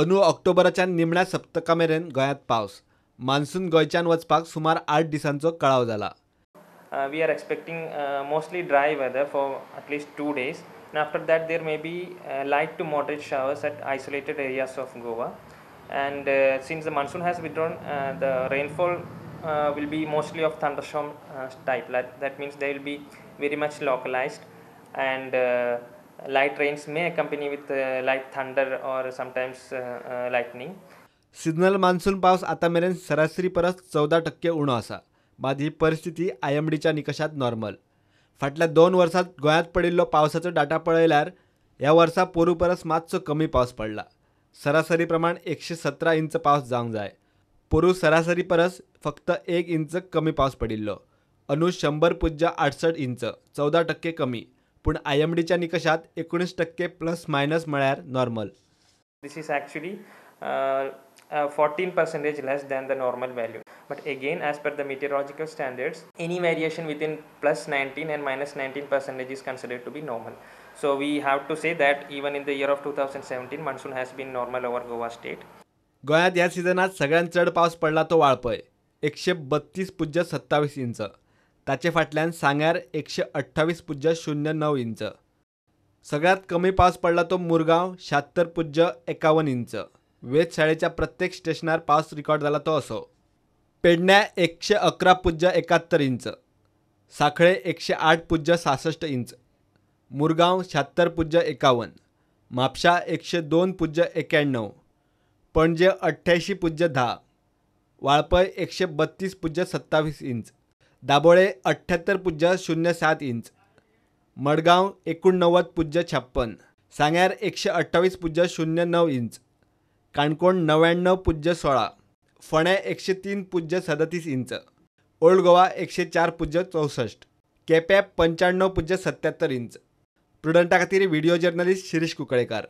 अंदू ऑक्टोबराच्या निमण्या सप्तका मेरेन गोंयांत पावस. मान्सून गोंयच्यान वचपाक सुमार 8 दिसांचो कळाव जाला. We are expecting mostly dry weather for at least 2 days, and after that there may be light to moderate showers at isolated areas of Goa. And since the monsoon has withdrawn, the rainfall will be mostly of thunderstorm type. That means they will be very much localized, and light rains may accompany with light thunder or sometimes lightning. Seasonal monsoon पावस आता मेरेन सरासरी परस 14% उणो आसा. मात ही परिस्थिती IMDच्या निकशात normal. फाटल्या 2 वर्सांत गोंयांत पडिल्लो पावसाचो डाटा पळयल्यार ह्या वर्सा पोरू परस मातसो कमी पावस पडला. सरासरी प्रमाण 117 इंच पावस जावंक जाय. पोरू सरासरी परस फक्त 1 इंच कमी पावस पडिल्लो. अंदू 100.68 इंच, 14% कमी. पूण IMDच्या निकशात 19% प्लस मायनस म्हळ्यार normal. This is actually 14% less than the normal value. But again, as per the meteorological standards, any variation within plus 19 and minus 19% is considered to be normal. So we have to say that even in the year of 2017, monsoon has been normal over Goa state. गोंयांत ह्या सिजनात सगळ्यांत चड पावस पडला तो Valpoi, 132.27 inch. ताचे फाटल्यान सांग्यार 128.09 इंच. सगळ्यांत कमी पावस पडला तो मुरगांव, 76.51 इंच. वेधशाळेच्या प्रत्येक स्टेशनार पावस रिकॉर्ड जाला तो असो: पेडण्या 111.71 इंच, सांखळे 108.66 इंच, मुरगांव 76.51, म्हापशा 102.91, पणजे 88.10, वाळपय 132.27 इंच, दाबोळे 78.07 इंच, मडगांव 89.56, सांग्यार 128.09 inch, Canacona 99.16, Ponda 103.37 inch, old Goa 104.64, Quepem 95.77 inch. प्रुडंटा खातीर व्हिडिओ जर्नलिस्ट शिरीष कुंकळेकार.